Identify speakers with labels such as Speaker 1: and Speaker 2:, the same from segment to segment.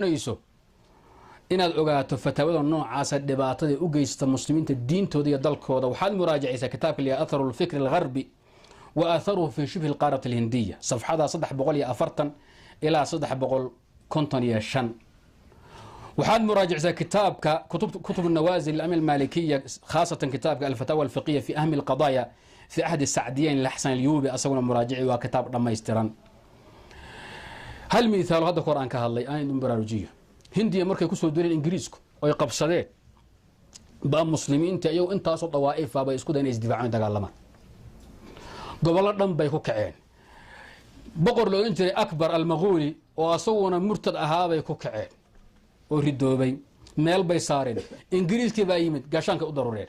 Speaker 1: Doonayso inaad ogaato fataawada noocaasa dhibaatada u geysta muslimiinta, diintooda iyo dalkooda, waxaad muraajacaysaa kitaabka liya Atharu Lfikri Algarbi wa aatharuhu fi shibhi alqaarat alhindiya, safxada 340 ilaa 355. Waxaad muraajacaysaa kitaabka Kutub Nawaazil Ami Almalikiya, khaasatan kitaabka Alfataawa Alfiqiya fi ahmi alqadaaya fi ahdi Sacdiyayn Laxsan Alyuubi. Asaguna muraajici, waa kitaab dhammaystiran. Hal mithaalo hadda kahor aan ka hadlay aan idin baraarujiyo. Hindiya markay kusoo duleen Ingiriisku oy qabsadeen, baa muslimiinta iyagu intaasoo dawaa'ifa bay isku dayan inay isdifaacaan, dagaalamaan. Gobollo dhan bay ku kaceen. Boqor la odhan jiray Akbar Almaquuli oo asaguna murtad ahaabay ku kaceen oo ridoobay, meel bay saareen. Ingiriiskii baa yimid, gaashaanka u darureen.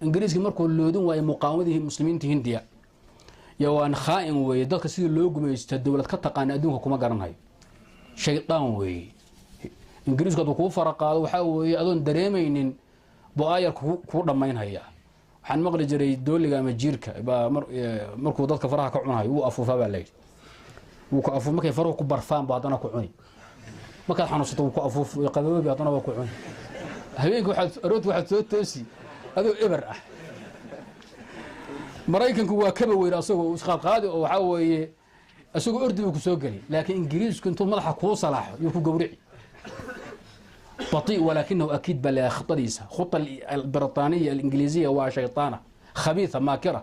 Speaker 1: Ingiriiskii markuu loodin waayey muqaawamadii muslimiinta Hindiya, yo waan khaa'in weeye. Dadka sidii loo gumaysto dowlad ka taqaana adduunka kuma garanhayo, shaydaan weeye Ingiriisku. Hadduu kuu faraqaado, waxaa weeye adoon dareemaynin bo-aayar kuu dhammaynhaya. Waxaan maqli jiray dooliga ama jiirka baa markuu dadka faraha ka cunahayo wuu afuufaa baa layidhi. Wuu ku afuuf, markay faruhu ku barfaan bu haddana ku cuni. Markaad xanuunsato wuu ku afuuf, qaboobi, haddana waa ku cuni. Habeenki waxaad aroorti waxaad soo toosi adoo eber ah. Maraykanku waa kaba weyn, asagoo isqaadqaadi oo waxaa weeye isagoo ordi buu ku soo geli, laakiin Ingiriisku intuu madaxa kuu salaaxo yuu ku gawrici. Baطi walaakinahu akiid baa leeyahay. Khudadiisa, khuta albriطaaniya alingiliisiya, waa shayطaana khabiitha maakira,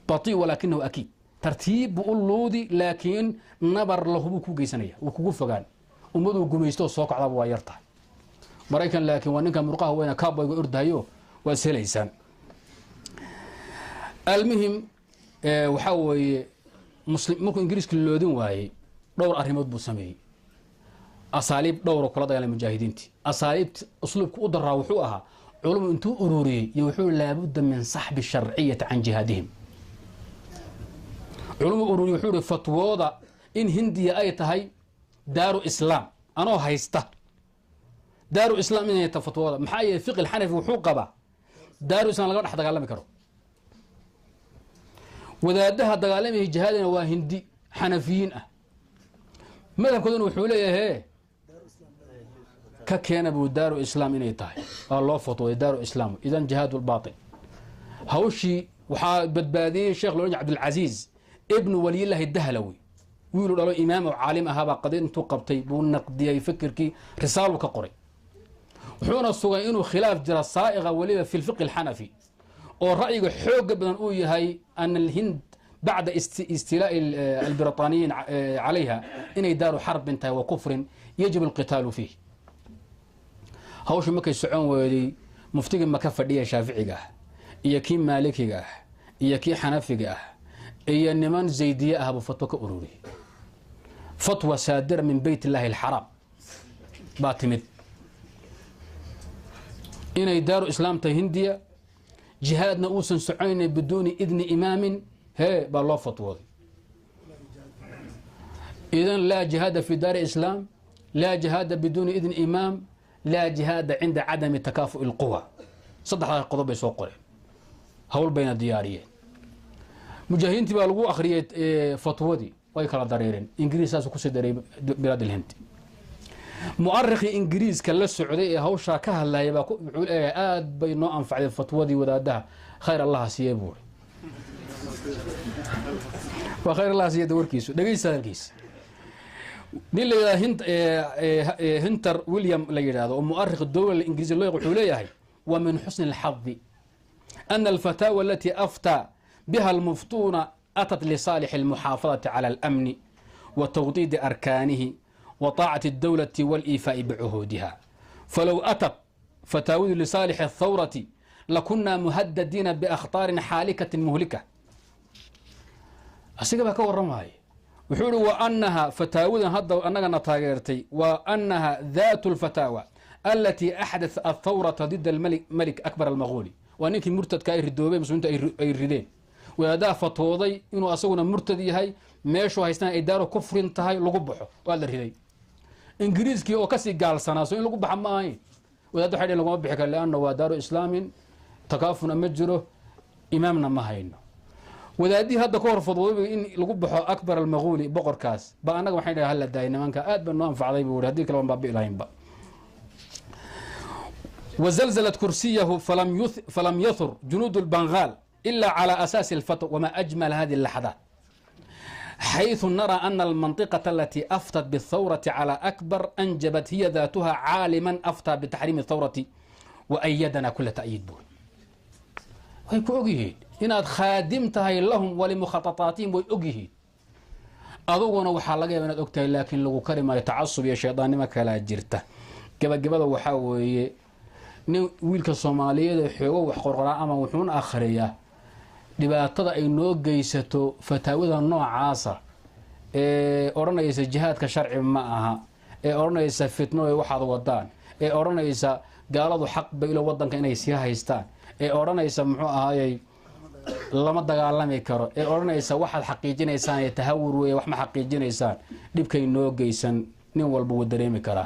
Speaker 1: baطi walaakinahu akiid. Tartiib buu u luudi, laakiin nabar lahu buu ku geysanaya, wuu kugu fogaan. Ummaduu gumaysto soo kacdaba waa yar tahay Maraykan, laakiin waa ninka murqaha weyna kaboyga ordahayo, waa is helaysaan. Almuhim, waxaa weeye muslim markuu Ingiriiska loodin waayey, dhowr arrimood buu sameeyey, asaaliib dhowra kula dagaalay mujaahidiintii. Asaaliibt usluubka u daraa wuxuu ahaa culumu intuu ururiyey iyo wuxuu laabudda min saxbi sharciyati can jihaadihim. Culumu ururiyey, wuxuu ihi fatwooda in Hindiya ay tahay daaru islaam anoo haysta, daaru islaam inay tahay fatwooda. Maxaa yeeley fiqi xanafi wuxuu qabaa daaru islam lagama dhex dagaalami karo. Wadaadaha dagaalamaya jihaadina waa Hindi xanafiyiin ah, madhabkooduna wuxuu leeyahay ka keena buu daaru islaam inay tahay. Waa loo fatwooday daaru islaam, idan jihaad lbaatil. Hawshii waxaa badbaadiyey sheekh lo odhan Cabdilcaziiz ibnu Waliyillaahi Dahlawi, wiiluu dhalo imaam oo caalim ahaabaa qadi intuu qabtay buu naqdiyey fikirkii, risaalu ka qoray, wuxuuna sugay inuu khilaaf jira saa'iqa weliba fi lfiqi alxanafi, oo ra'yiga xooga badan uu yahay ana alhind bacda istilaa'i albriطaaniyiin calayha inay daaru xarbin tahay wa kufrin yajib alqitaalu fiih. Hawshii markay socon weeday, muftigii maka fadhiya shaaficiga ah iyo kii maalikiga ah iyo kii xanafiga ah iyo niman zaydiye ah buu fatwo ka ururiyey. Fatwa saadira min beyt illaahi alxaraam baa timid inay daaru islaam tahay Hindiya, jihaadna uusan soconayna biduuni idni imaamin. Hee, baa loo fatwooday. Idan laa jihaada fi daari islaam, laa jihaada biduuni idni imaam, laa jihaada cinda cadami takaafu'i اlquwa. Saddexdaas qodob bay soo qoreen, hawl bayna diyaariyeen. Mujaahidiintii baa lagu akhriyey fatwadii, way kala dareereen. Ingiriis saasuu kusii daray bilaad alhind. Mu'arikhii Ingiriiska la socday ee hawshaa ka hadlaya baa wuxuu leeyahay aad bay noo anfacday fatwadii wadaadaha, khayr Allaha siiyey buuri. Waa khayr Allaha siiyey warkiisu. Dhegeysta hadalkiisa. Nin la yidhahdo Hinter William la yidhahdo oo mu'arikh dowla ingiriisi loo wuxuu leeyahay: wa min xusni alxadi ana alfataawa alati aftaa biha almuftuuna atat lisaalix almuxaafadati cala alamni wa tawdiidi arkaanihi wa طaacati اdowlati wاliifaa'i bicuhuudiha, falow atat fataawidu lisaalix الthawrati lakunaa muhadadiina biakhtaarin xaalikatin muhlika. Asiga baa ka warramaya. Wuxuu ihi wa anaha fataawidan hadda annagana taageertay wa anaha daatu اlfataawa alatii axdath athawrata dida almalik Akbar almaquuli. Waa ninkii murtadka ay ridoobay, muslimiintu ay rideen. Wadaadaha fatwooday inuu asaguna murtad yahay, meeshuu haystana ay daaru kufrin tahay, lagu baxo, waa la riday. Ingiriiskii oo kasii gaalsanaa, so in lagu baxa ma ahayn? Wadaadda waxay dheen laguma bixi karo, lianna waa daaru islaamin, takaafuna ma jiro, imaamna ma hayno. Wadaadihii hadda ka hor fududayba in lagu baxo Akbar Almaquuli boqorkaas ba annaga waxayn dhahay hala daayay nimanka, aad baa noo anfacday buu yihi, haddii kale waan baabi'i lahaynba. وزلزلت كرسيه فلم يثر جنود البنغال إلا على أساس الفتوى. وما أجمل هذه اللحظات حيث نرى أن المنطقة التي أفتت بالثورة على أكبر أنجبت هي ذاتها عالما أفتى بتحريم الثورة وأيدنا كل تأييد. Buur way ku ogyihiin inaad khaadim tahay lahum walimukhatataatihim, way ogyihiin. Aduguna waxaa laga yaaba inaad og tahay, laakiin lagu kari maayo, tacasub iyo shaydaannimo kalaa jirta. Gabagabada waxaa weeye, nin wiilka Soomaaliyeed ee xoogo wax qorqoraa ama wuxuuna akhriyaa, dhibaatada ay noo geysato fataawada noocaasa ee odhanaysa jihaadka sharci ma aha, ee odhanaysa fitno ee waxaad wadaan, ee odhanaysa gaaladu xaq baylo wadanka inay sii haystaan, ee odhanaysa muxuu ahaayey lama dagaalami karo, ee odhanaysa waxaad xaqiijinaysaan ee tahawur weeye, wax ma xaqiijinaysaan, dhibkay noo geysan nin walba wuu dareemi karaa.